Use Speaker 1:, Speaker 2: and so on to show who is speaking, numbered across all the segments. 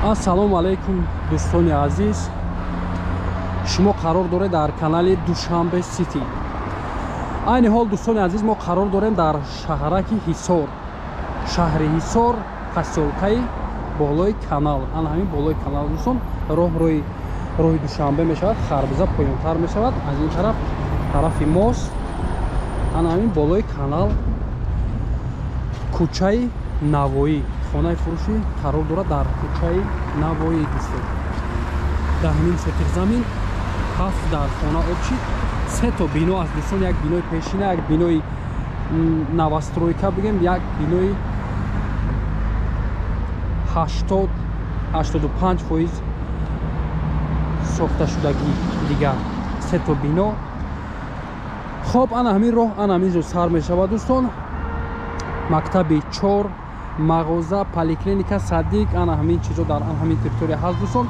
Speaker 1: Ассалому алайкум дӯстони азиз. Шумо қарор доред дар канали Душанбе Сити. Айни ҳол дӯстони азиз мо қарор дорем дар шаҳраки Ҳисор. Шаҳри Ҳисор, посёлкаи болои канал. Ана ҳамин болои канал дӯстон, роҳи Душанбе мешавад, Харбуза поёнтар мешавад. Аз ин тараф тарафи мост. Ана ҳамин болои канал кӯчаи Навоӣ. Хонаи фурӯшӣ қарор дорад дар кӯчаи Навоӣ дӯстон. Даҳним сотих замин, 7 дар хона обшид, 3 то бино аст дӯстон, як бинои пешина, як бинои новостройка бигем, як бинои 80-85% сохташудагӣ дигар. 3 то бино. Хоб, ана ҳамин роҳ, ана ҳамин ҷо сар мешавад дӯстон. Мактаби 4, мағоза, поликлиника, садик, ана ҳамин чизо дар ҳамин территория ҳаст дӯстон.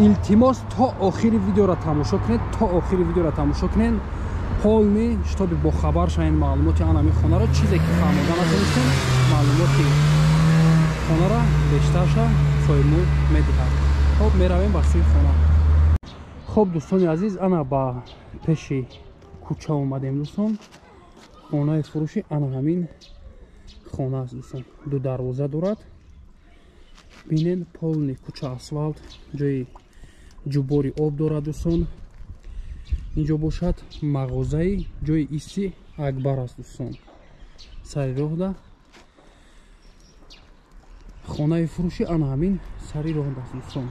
Speaker 1: Илтимос то охири видеоро тамошо кунед, то охири видеоро тамошо кунед. Полный, чтобы бохабар шавед маълумоти ана ҳамин хонаро, чизе ки фаҳмода натонистем, маълумоти хонаро бештарша соҳибмулк медиҳад. Хоб, меравем ба сӯи хона. Хоб дӯстони азиз, ана ба пеши кӯча омадем дӯстон. Хонаи фурӯшӣ ана ҳамин хона аст дӯстон. 2 дарвоза дорад. Бинен, полный кӯча асфалт, ҷои ҷубори об дорад дӯстон. Инҷо бошад мағозаи ҷои исти Акбар аст дӯстон. Сари роҳда хонаи фурӯшӣ ана ҳамин сари роҳда аст дӯстон.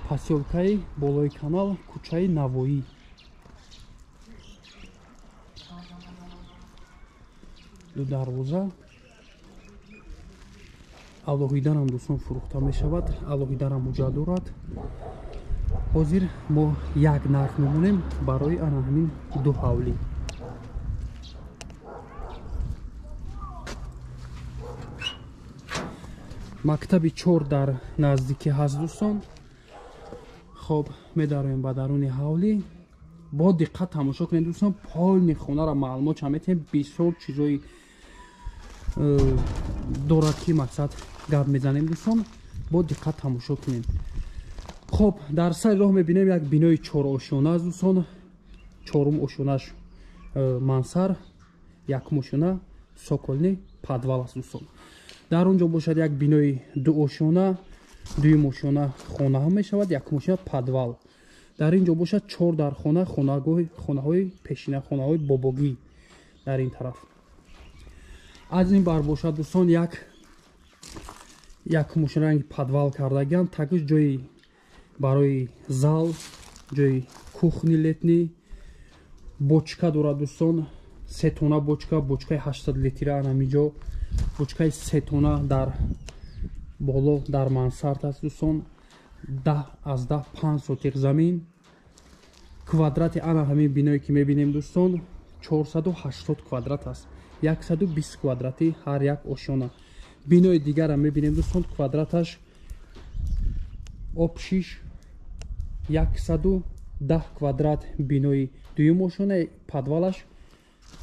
Speaker 1: Посёлкаи болои канал, кӯчаи Навоӣ. 2 дарвоза. Алоҳидарам дӯстон фурӯхта мешавад, алоҳидарам ҳуҷҷат дорад. Ҳозир мо як нарх мемонем барои ана ҳамин 2 ҳавлӣ. Мактаби 4 дар наздикӣ ҳаст дӯстон. Хоб, медароем ба даруни ҳавлӣ. Бо диққат тамошо кунед дӯстон, полни хонаро маълумот ча метиҳем. Бисёр чизои дорад ки мақсад гап мезанем дӯстон. Бо диққат тамошо кунем. Хоб, дар сари роҳ мебинем як бинои 4 ошёна аст дӯстон. 4-ум ошёнаш мансар, 1-ум ошёна сокольный подвал аст дӯстон. Дар он ҷо бошад як бинои 2 ошёна, 2-юм ошёна хона ҳам мешавад, 1-ум ошёна подвал. Дар ин ҷо бошад 4 дар хона, хонаҳои пешина, хонаҳои бобогӣ дар ин тараф. Аз ин бар бошад дӯстон як мошинаранги подвал кардагиам, такиш ҷои барои зал, ҷои кухни летний, бочка дорад дӯстон, 3 тона бочка, бочкаи 800 литра ана ҳамин ҷо, бочкаи 3 тона дар боло дар мансард аст дӯстон. 10 аз 10, 5 сотих замин. Квадрати ана ҳамин биное ки мебинем дӯстон 480 квадрат аст, 120 квадрати ҳар як ошёна. Бинои дигарам мебинем дӯстон, квадраташ обшиш 110 квадрат, бинои дуюм ошёна, подвалаш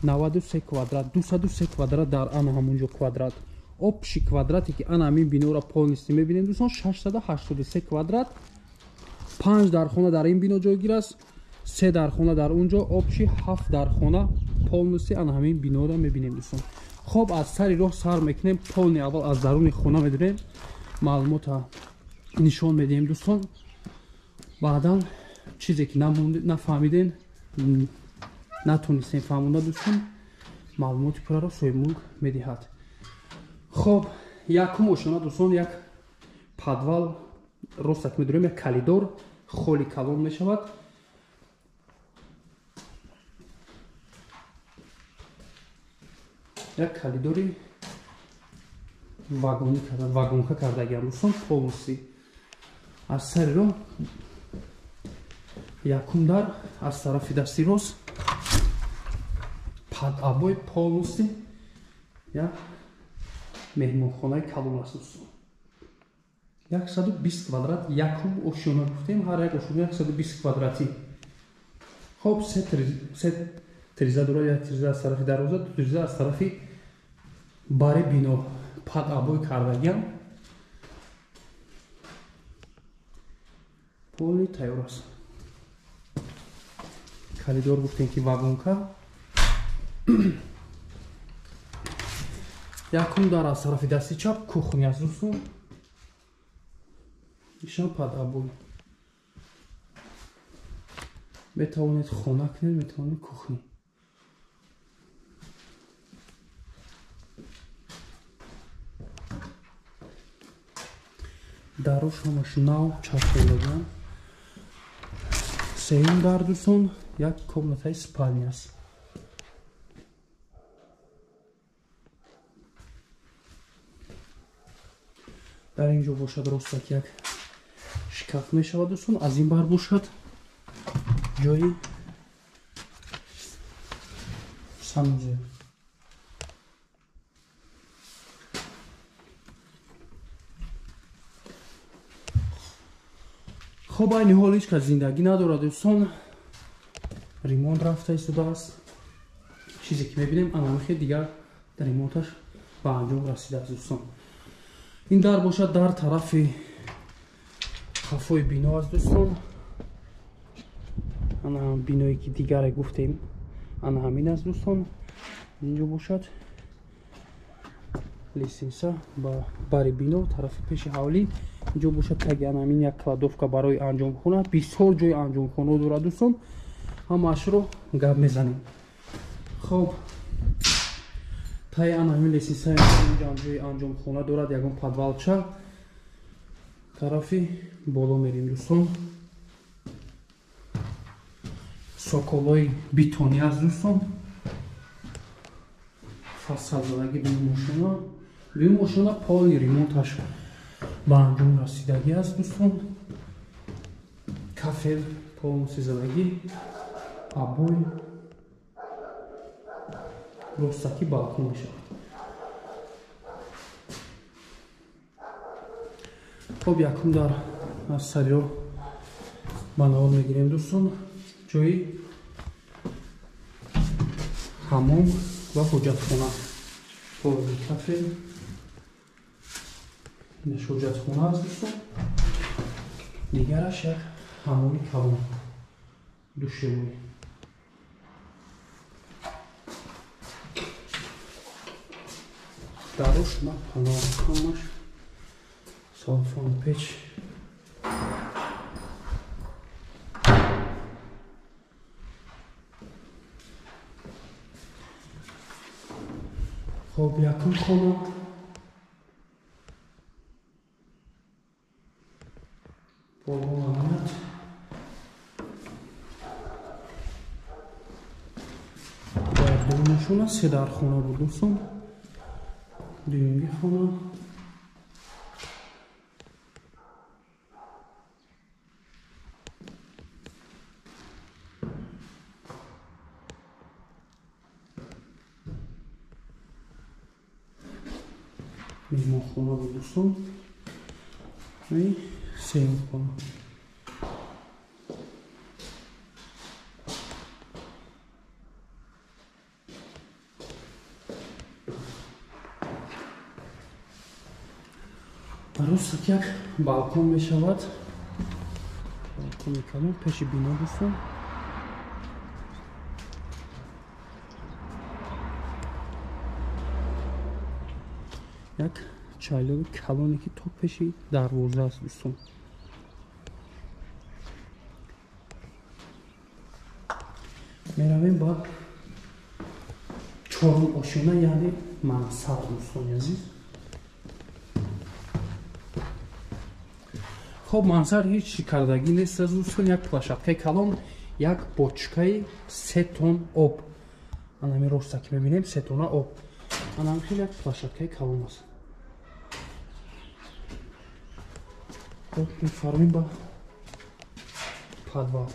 Speaker 1: 93 квадрат, 203 квадрат дар ана ҳамон ҷо квадрат. Общий квадрате ки ана ҳамин биноро полностью мебинем дӯстон 683 квадрат. 5 дар хона дар ин бино ҷойгир аст, 3 дар хона дар он ҷо, общий 7 дар хона полностью ана ҳамин биноро мебинем дӯстон. Хоб, аз сари роҳ сар мекунем, полный аввал аз даруни хона медурем, маълумота нишон медиҳем дӯстон. Баъдан чизе ки нафаҳмидем, натонистем фаҳмонда дӯстон, маълумоти пурраро соҳибмулк медиҳад. Хоб, якум ошёна дӯстон, як подвал ростак медурем, як коридор холи калон мешавад. Як коридори вагонӣ карда, вагонка кардагиам дӯстон, полностью. Аз сари роҳ якум дар аз тарафи дасти рост под обои полностью як меҳмонхонаи калон аст дӯстон. 120 квадрат якум ошёна гуфтем, ҳар як ошёна 120 квадратӣ. Хоб, се тиреза дорад, як тиреза аз тарафи дарвоза, 2 тиреза аз тарафи бари бино, под обои кардагиам. Полный тайёр аст. Коридор гуфтем ки вагонка. Якум дар аз тарафи дасти чап кухня аст дӯстон. Ишам под обои. Метавонед хона кунед, метавонед кухня. Дарош ҳамаш нав часпондагиам. Сеюм дар дӯстон як комнатаи спальня аст. Дар ин ҷо бошад ростак як шкаф мешавад дӯстон. Аз ин бар бошад ҷои санузел. Хоб, айни ҳол ҳеҷ кас зиндагӣ надорад дӯстон. Ремонт рафта истодааст. Чизе ки мебинем анамихе дигар дар ремонташ ба анҷом расидааст дӯстон. Ин дар бошад дар тарафи қафои бино аст дӯстон. Ана биное ки дигаре гуфтем ана ҳамин аст дӯстон. Инҷо бошад лестница ба бари бино тарафи пеши ҳавлӣ. Инҷо бошад таги ана ҳамин як кладовка барои анҷомхона. Бисёр ҷои анҷомхона дорад дӯстон. Ҳамаашро гап мезанем. Хоб, таи ана ҳамин лестница инҷо ҷои анҷомхона дорад, ягон подвалча. Тарафи боло мерим дӯстон. Соколои бетонӣ аст дӯстон. Фасадзадаги дуюм ошона. Дуюм ошона полный ремонташ ба анҷом расидагӣ аст дӯстон. Кафел полностью задагӣ, обои, ростаки балкон мешавад. Хоб, якум дар аз сариро ба навор мегирем дӯстон. Ҷои ҳамом ва ҳоҷатхона. Полный кафел. Инаш ҳоҷатхона аст дӯстон. Дигараш як ҳамоми калон, душевой. Дарош ма панор ҳамаш салфон печ. Хоб, якум хона. Боло ламинат. Дар дуюмашона се дархона буд дӯстон. Дуюмги хона. Меҳмонхона буд дӯстон. Сеюм хона. Ростак як балкон мешавад. Балкони калон пеши бино дӯстон. Як чайлови калоне ки то пеши дарвоза аст дӯстон. Меравем ба чорум ошёна, яъне мансар дӯстони азиз. Хоб, мансар ҳеҷ кардагӣ нест аз дӯстон. Як площадкаи калон, як бочкаи 3 тон об. Ана ҳамин роста ки мебинем 3 тона об. Ана ҳамин хел як площадкаи калон аст. Хоб, мефармем ба подвал.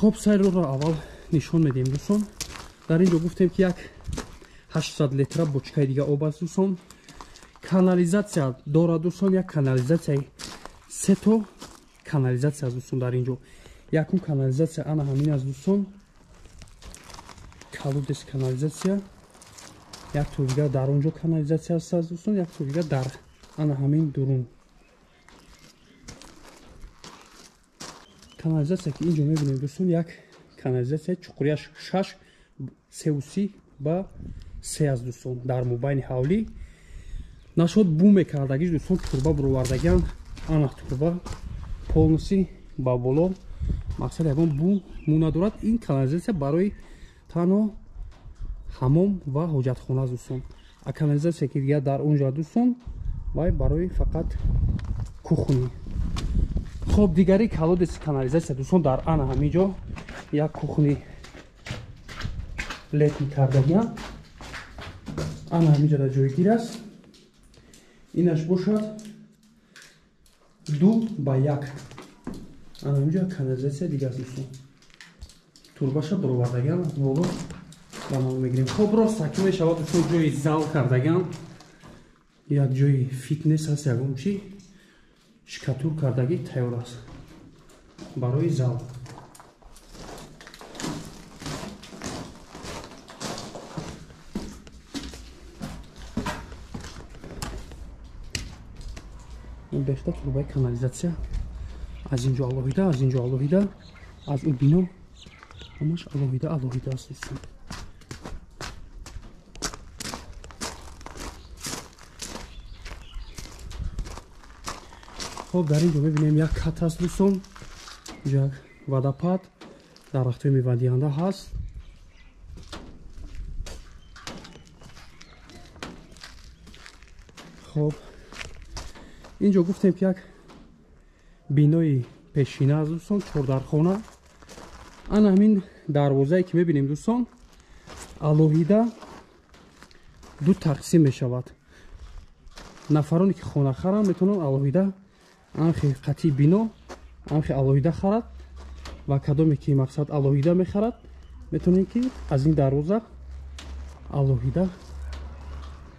Speaker 1: Хоб, сайрро аввал нишон медиҳем дӯстон. Дар ин ҷо гуфтем, ки як 800 литра бочкаи дига об аст дӯстон. Канализатсия дорад дӯстон, як канализатсияи сето канализатсия аст дӯстон. Дар ин ҷо якум канализатсия ана ҳамин аст дӯстон, колодец канализатсия. Як то дигар дар он ҷо канализатсия аст дӯстон, як то дигар дар ана ҳамин дурун канализатсия, ки ин ҷо мебинем дӯстон, як канализатсия чуқурияш 6 3 ба 3 аст дӯстон. Дар мобайни ҳавлӣ нашод бу мекардагиш дӯстон, турба буровардагиан. Ана турба полностью ба боло, мақсад ягон бу му надорад. Ин канализатсия барои танҳо ҳамом ва ҳоҷатхона аст дӯстон. А канализатсия ки дигар дар он ҷо дӯстон, вай барои фақат кухни. Хоб, дигари колодец канализатсия дӯстон дар ана ҳамин ҷо як кухни летний кардагиан, ана ҳамин ҷода ҷойгир аст. Инаш бошад 2 ба 1. Ана ҳамин ҷо канализатсия дига аст дӯстон, турбаша буровардагиан, боло ба мо мегирем. Хоб, рост ҳаким мешавад дӯстон, ҷои зал кардагиан, як ҷои фитнес аст, ягон чи шкатур кардагӣ тайёр аст барои зал. Ин бехта турбаи канализатсия аз ин ҷо алоҳида, аз ин ҷо алоҳида, аз ӯ бино ҳамаш алоҳида алоҳида аст дӯстон. Хоб, дар ин ҷо мебинем як кат аст дӯстон, инҷо як водопад, дарахтҳои мевадиҳанда ҳаст. Хоб, ин ҷо гуфтем, ки як бинои пешина аст дӯстон, чордархона. Ана ҳамин дарвозае ки мебинем дӯстон, алоҳида ду тақсим мешавад. Нафароне ки хона харанд метавонанд алоҳида анхи қатъи бино анхи алоҳида харад, ва кадоме ки мақсад алоҳида мехарад, метавонем ки аз ин дарвоза алоҳида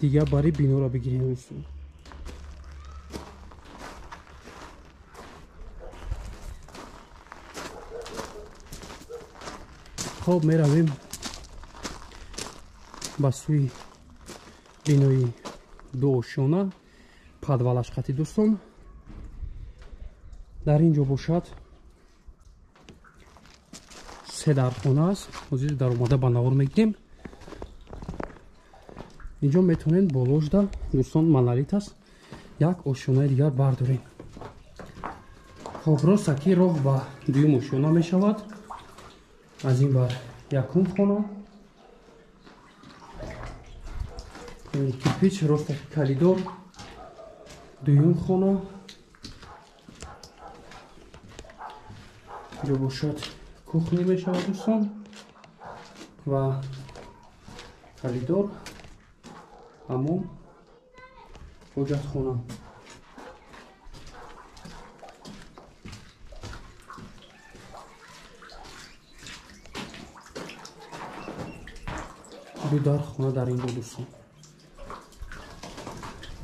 Speaker 1: дигар бари биноро бигирем дӯстон. Хоб, меравем ба сӯи бинои дуошёна, подвалаш қатъи дӯстон. Дар ин ҷо бошад се дархона аст. Ҳозир даромада ба навор мегирем. Инҷо метавонед боложда дӯстон, монолит аст, як ошёнаи дигар бардорем. Хоб, ростаки роҳ ба дуюм ошёна мешавад. Аз ин бар якум хона, кирпич, ростаки коридор, дуюм хона. Инҷо бошад кухни мешавад дӯстон ва коридор, ҳамом, ҳоҷатхона. Ду дархона дар ин ҷо дӯстон,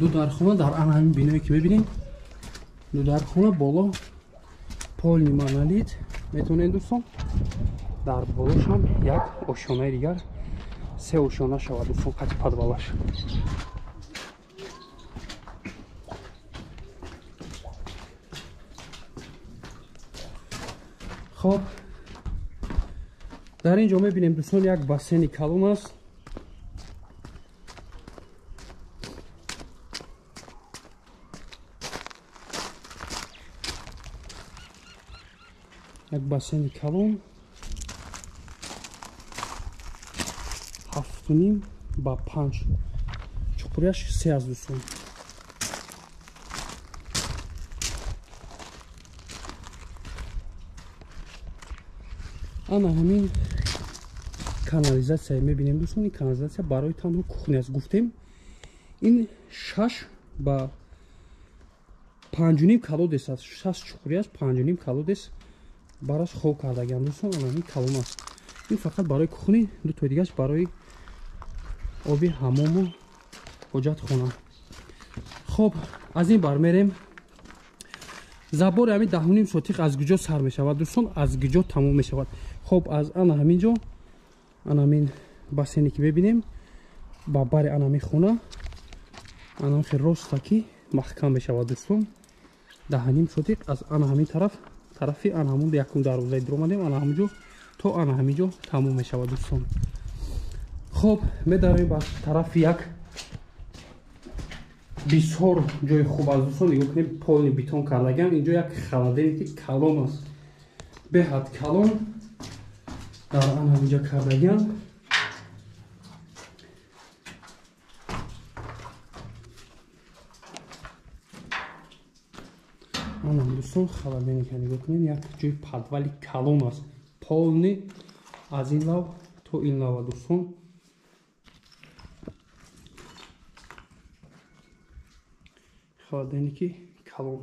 Speaker 1: ду дархона дар ана ҳамин биное ки мебинем, ду дархона боло полни монолит метавонед дӯстон. Дар болошам як ошёнаи дигар, се ошёна шавад дӯстон қати подвалаш. Хоб, дар ин ҷо мебинем дӯстон як бассейни калон аст. Як бассейни калон 7.5 ба 5, чуқурияш 3 аст дӯстон. Ана ҳамин канализатсия мебинем дӯстон. Ин канализатсия барои танҳо кухня аст гуфтем. Ин 6 ба 5.5 колодец аст, 6 чуқурӣ аст, 5.5 колодец Бараш хоб кардагиам дӯстон, ана ҳамин калон аст. Ин фақат барои кухни, дутои дигаш барои оби ҳамому ҳоҷатхона. Хоб, аз ин бармерем. Забори ҳамин 10.5 сотиқ аз куҷо сар мешавад дӯстон, аз куҷо тамом мешавад? Хоб, аз ана ҳамин ҷо, ана ҳамин бассейне ки мебинем, ба бари ана ҳамин хона, ана ҳамин роста ки маҳкам мешавад дӯстон. 10.5 сотиқ аз ана ҳамин тараф, тарафи ана ҳамон якум дарвозаи дуромадем, ана ҳамин ҷо то ана ҳамин ҷо тамом мешавад дӯстон. Хоб, медароем ба тарафи як бисёр ҷои хуб аст дӯстон. Нигоҳ кунем, полни бетон кардагиам. Инҷо як холодильники калон аст, беҳад калон дар ана ҳаминҷо кардагиам. Ана дӯстон, холодильника нигоҳ кунем, як ҷои подвали калон аст, полни аз ин лав то ин лава дӯстон. Холодильники калон.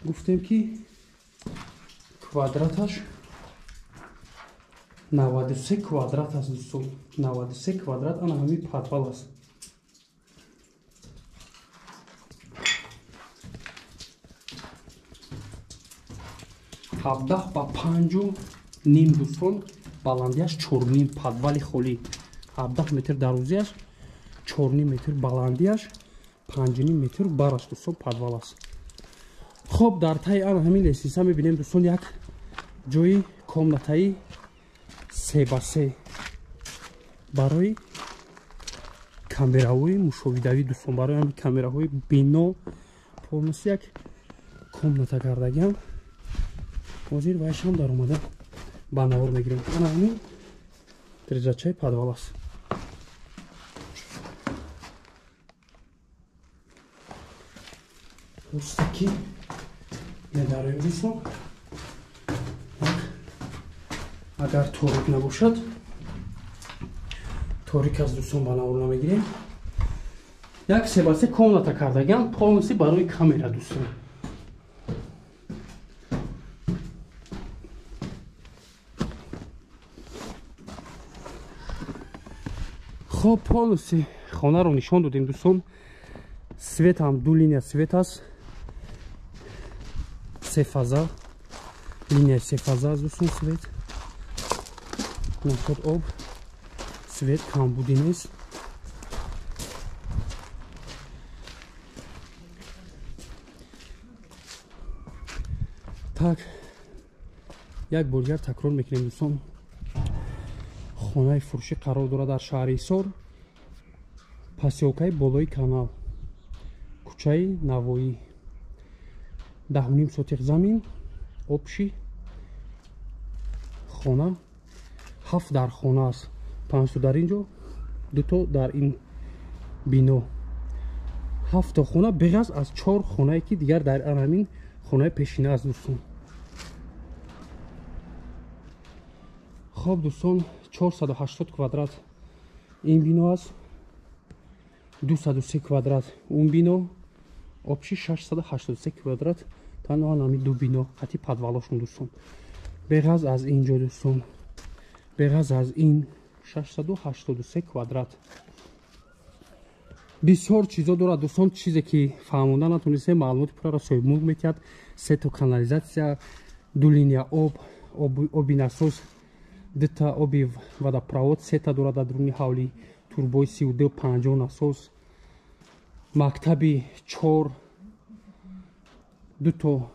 Speaker 1: Гуфтем ки квадраташ 93 квадрат аст дӯстон, 93 квадрат ана ҳамин подвал аст. Ҳабдаҳ ба 5.5 дӯстон, баландиаш 4.5, подвали холӣ. 17 метр дарозиаш, 4.5 метр баландиаш, 5.5 метр бараш дӯстон подвал аст. Хоб, дар таи ана ҳамин лестница мебинем дӯстон як ҷои комнатаи 3 ба 3 барои камераҳои мушоҳидавӣ дӯстон, барои ҳамин камераҳои бино полностью як комната кардагиам. Ҳозир вайшам даромада ба навор мегирем. Ана ҳамин дараҷачаи подвал аст. Ки медароем дӯстон, агар торик набошад, торик аст дӯстон, ба навор намегирем. Як 3 ба 3 комната кардагиам полностью барои камера дӯстон. Хоб, полностью хонаро нишон додем дӯстон. Свет ҳам ду линия свет аст, се фаза, линияи се фаза аст дӯстон свет. Насод об, свет камбудӣ нест. Так, як бор дигар такрор мекунем дӯстон, хонаи фурӯшӣ қарор дорад дар шаҳри Ҳисор, посёлкаи болои канал, кӯчаи Навоӣ, 10.5 сотиқ замин, общий хона 7 дар хона аст, 5 дар ин ҷо, 2 дар ин бино, 7 хона беғаз аз 4 хонае ки дигар дар ҳамин хонаи пешина аст дӯстон. Хоб дӯстон, 480 квадрат ин бино аст, 203 квадрат он бино, общий 683 квадрат танҳо ҳамин ду бино қати подвалошон дӯстон. Беғаз аз ин ҷо дӯстон, беғаз аз ин 683 квадрат. Бисёр чизо дорад дӯстон, чизе ки фаҳмонда натонистем, маълумоти пурраро соҳибмулк метиҳад. Се то канализатсия, ду линия об, оби насос, дута оби водопровод, сета дорад дар дуруни ҳавлӣ, турбои 32-50 насос, мактаби 4, дуто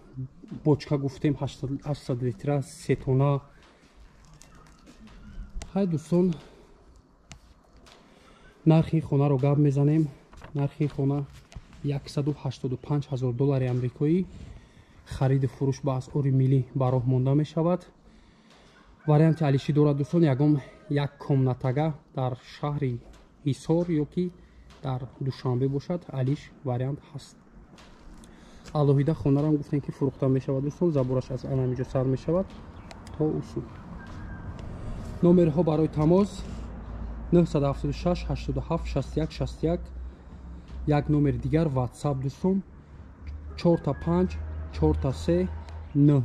Speaker 1: бочка гуфтем 800 литра, сетона. Хай дӯстон, нархи хонаро гап мезанем. Нархи хона 185 000 доллари амрикоӣ. Хариду фурӯш ба асъори миллӣ ба роҳ монда мешавад. Варианти алишӣ дорад дӯстон, ягон як комнатага дар шаҳри Ҳисор ё ки дар Душанбе бошад, алиш вариант ҳаст. Алоҳида хонаро гуфтем ки фурӯхта мешавад дӯстон, забораш аз ана ҳаминҷо сар мешавад то усул. Номерҳо барои тамос 976 87 61 61, Як номери дигар WhatsApp, дӯстон, 4 5 4 3 9.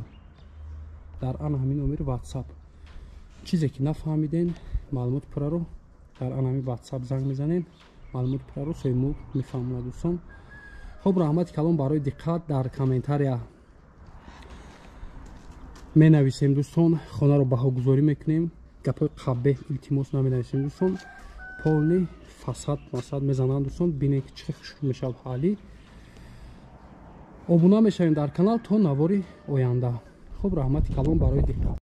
Speaker 1: Дар ана ҳамин номери WhatsApp чизе ки нафаҳмиден, маълумоти пурраро дар ана ҳамин WhatsApp занг мезанем, маълумоти пурраро соҳибмулк мефаҳмонад, дӯстон. Хуб, раҳмати калон барои диққат. Дар комментария менависем, дӯстон, хонаро баҳогузорӣ мекунем. Гапҳои қабеҳ, илтимос, наменависем, дӯстон. Полный фасад масад мезананд, дӯстон, бинем, ки чӣ хушрӯ мешавад. Ҳали обуна мешавем дар канал то навори оянда. Хуб, раҳмати калон барои диққат.